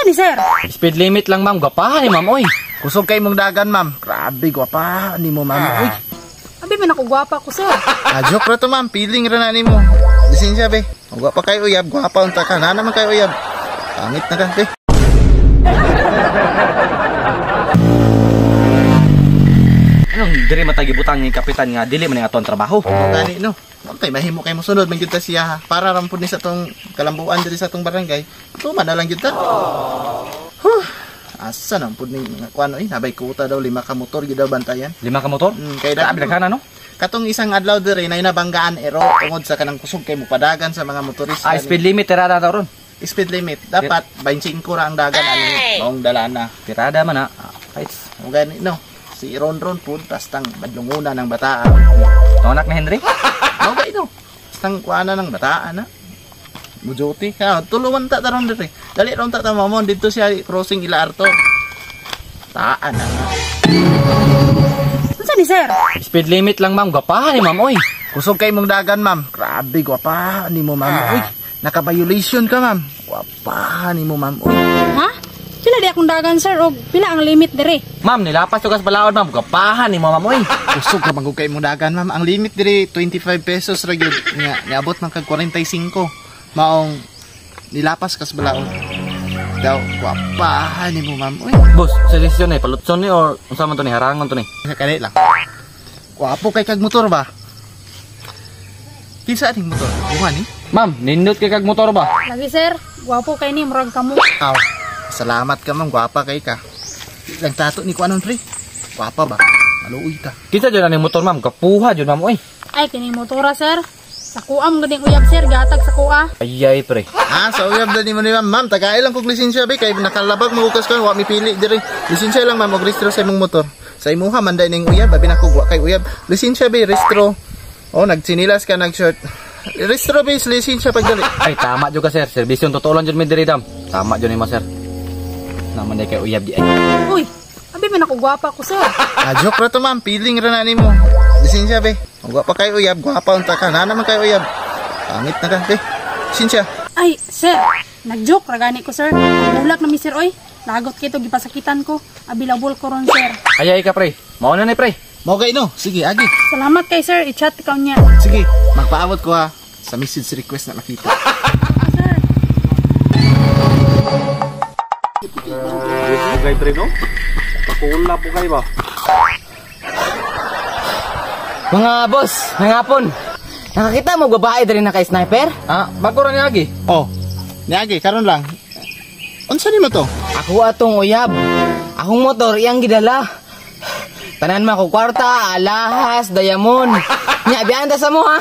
Unsa ni, sir? Speed limit lang, ma'am. Gwapahan ni ma'am, oy. Kusog kay mong dagan, ma'am. Grabe, gwapa ni mo, ma'am. Uy. Abi man ako gwapa ko, sir. Ah, joke ra to, ma'am. Feeling ra na nimo. Lisensya be. Gwapa kay uyab, gwapa unta ka. Na naman kay uyab. Pangit na ka, be. Anong diri matagibutang ni kapitan nga dili man ni aton trabaho? Gani no. Untay mahimo kay mosunod man gyud ta siya ha. Para ram pud ni sa tong kalambuan diri sa tong barangay. Tuman na lang gyud ta. Huh. Asa nang pud ni mga kuan oy, nabay kuta daw 5 ka motor gyud daw bantayan. 5 ka motor? Kay Grabe daghan no? Katong isang adlaw diri nay nabanggaan ero tungod sa kanang kusog kay mupadagan sa mga motorista. Ah, speed limit tirada ta ron. Speed limit dapat 25 ra ang dagan ani maong dala na. Tirada man ha. Right. O gani no. Si Ron Ron pud bastang badlunguna ng bataan. Anak ni Henry? Mao ba ino? Bastang kuana ng bataan na. Mujuti ka, tuluwan ta taron diri. Dali ron ta ta mamon didto siya crossing ila Arthur. Taan na. Unsa ni, sir? Speed limit lang, ma'am. Gwapahan ni ma'am, oy. Kusog kay mong dagan, ma'am. Grabe, gwapa ni mo, ma'am. Uy, naka-violation ka, ma'am. Gwapa ni mo, ma'am. Uy. Ha? Pila di akong dagan, sir, og pila ang limit diri? Ma'am, nilapas to kas balaod, ma'am. Gwapahan ni mo, ma'am, oy. Kusog ka bang kay mong dagan, ma'am. Ang limit diri 25 pesos ra gyud. Nga niabot man kag 45. Maong nilapas kas balaod. Daw, gwapahan ni mo, ma'am. Uy. Boss, sa desisyon ni palutson ni or unsa man to ni harangon to ni? Kani lang. Gwapo kay kag motor ba? Kinsa aning motor? Buha ni? Ma'am, nindot kay kag motor ba? Lagi, sir, gwapo kay ni murag kamo. Aw. Salamat ka, ma'am. Gwapa kay ka. Lang tato ni ko anon, pre. Gwapa ba? Maluoy ta. Kinsa jud aning motor, ma'am? Kapuha jud, ma'am, oy. Ay kini motora, sir. Sa kuam gading uyab, sir, gatag sa kuha. Ayay, pre. Ah, sa uyab dali mo ni ma'am. Ma'am, tagay lang kog lisensya be kay nakalabag magukas ko, wa mi pili diri. Lisensya lang, ma'am, og rehistro sa imong motor. Sa imuha man day ning uyab, abi nako wa kay uyab. Lisensya be, rehistro. Oh, nagtsinilas ka, nag-shirt. Rehistro be, lisensya pagdali. Ay, tama jud ka, sir. Serbisyo totoo lang jud mi diri, dam. Tama jud nimo, sir. Naman day kay uyab di ay. Uy, abi man ako gwapa ko, sir. Ah, joke ra to, ma'am. Feeling ra na nimo. Lisensya be. Gwapa kay uyab, gwapa unta ka. Na naman kay uyab. Pangit na ka, be. Lisensya. Ay, sir, nag-joke ra gani ko, sir. Bulak na mi, sir, oy. Lagot kay to gipasakitan ko. Available ko ron, sir. Ayay ka, pre. Mao na ni, pre. Mao kay no. Sige, agi. Salamat kay sir, i-chat ka niya. Sige, magpaabot ko ha. Sa message request na makita. Ah, sir. Pugay, pre, no? Pakula po kayo ba? Mga boss, nangapon. Nakakita mo babae diri na kay sniper? Ah, bago ra ni Agi. Oh, ni Agi, karon lang. Unsa nimo to? Ako atong uyab. Akong motor iyang gidala. Tanan man ko kwarta, alahas, diamond. Nya bianda sa mo ha.